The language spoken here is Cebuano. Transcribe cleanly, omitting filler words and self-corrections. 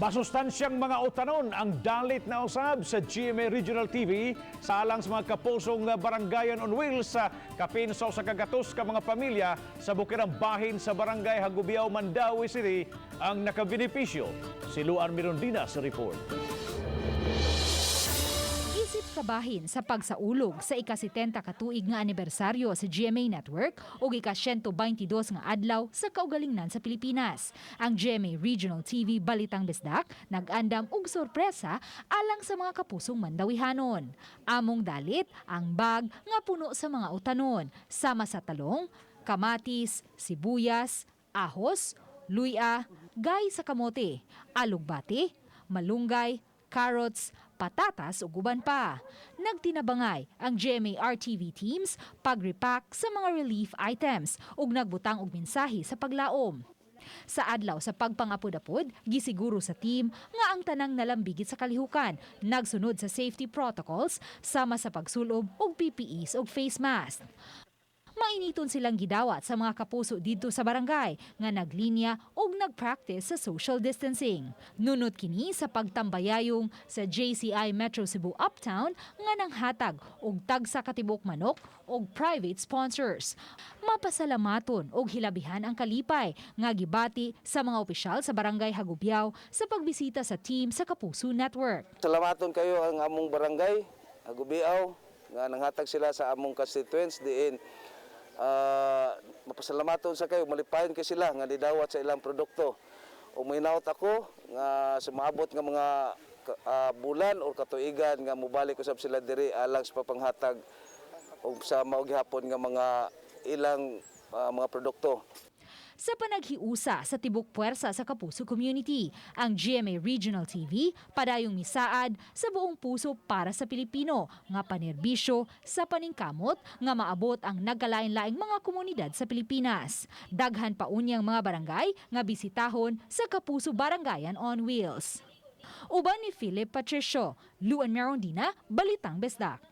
Masustansyang mga utanon ang dalit na usab sa GMA Regional TV sa alang sa mga kapusong Barangayan on Wheels sa kapin sa 100 ka mga pamilya sa Bukirang Bahin sa Barangay Hagubiao, Mandaue City ang nakabenepisyo. Si Luan Mirondina sa report. Isip kabahin sa pagsaulog sa ika-70 katuig nga anibersaryo sa GMA Network ug ika-122 nga adlaw sa kaugalingnan sa Pilipinas, ang GMA Regional TV Balitang Bisdak nag-andam og sorpresa alang sa mga kapusong Mandawihanon. Among dalit ang bag nga puno sa mga utanon, sama sa talong, kamatis, sibuyas, ahos, luya, gay sa kamote, alugbati, malunggay, carrots, patatas ug uban pa. Nagtinabangay ang GMA RTV teams pag-repack sa mga relief items ug nagbutang og mensahe sa paglaom. Sa adlaw sa pagpangapod-apod, gisiguro sa team nga ang tanang nalambigit sa kalihukan nagsunod sa safety protocols sama sa pagsulob og PPEs ug face mask. Mainiton silang gidawat sa mga kapuso didto sa barangay nga naglinya og nagpractice sa social distancing. Nunot kini sa pagtambayayong sa JCI Metro Cebu Uptown nga nanghatag og tagsa ka tibok manok og private sponsors. Mapasalamaton og hilabihan ang kalipay nga gibati sa mga opisyal sa Barangay Hagubiao sa pagbisita sa team sa Kapuso Network. Salamaton kayo ang among barangay, Hagubiao, nga nanghatag sila sa among constituents diin mapasalamaton sa kayo, malipayon kay sila nga nidawat sa ilang produkto. Ug mahinaot ako nga sa maabot nga mga bulan or katuigan nga mobalik usab sila diri alang sa papanghatag og sa mao gihapon nga mga ilang mga produkto. Sa panaghiusa sa tibok puwersa sa Kapuso community, ang GMA Regional TV padayong misaad sa buong puso para sa Pilipino nga panerbisyo sa paningkamot nga maabot ang nagkalain-laing mga komunidad sa Pilipinas. Daghan pa unyang mga barangay nga bisitahon sa Kapuso Barangayan on Wheels. Uban ni Philip Patricio, Luan Merondina, Balitang Bisdak.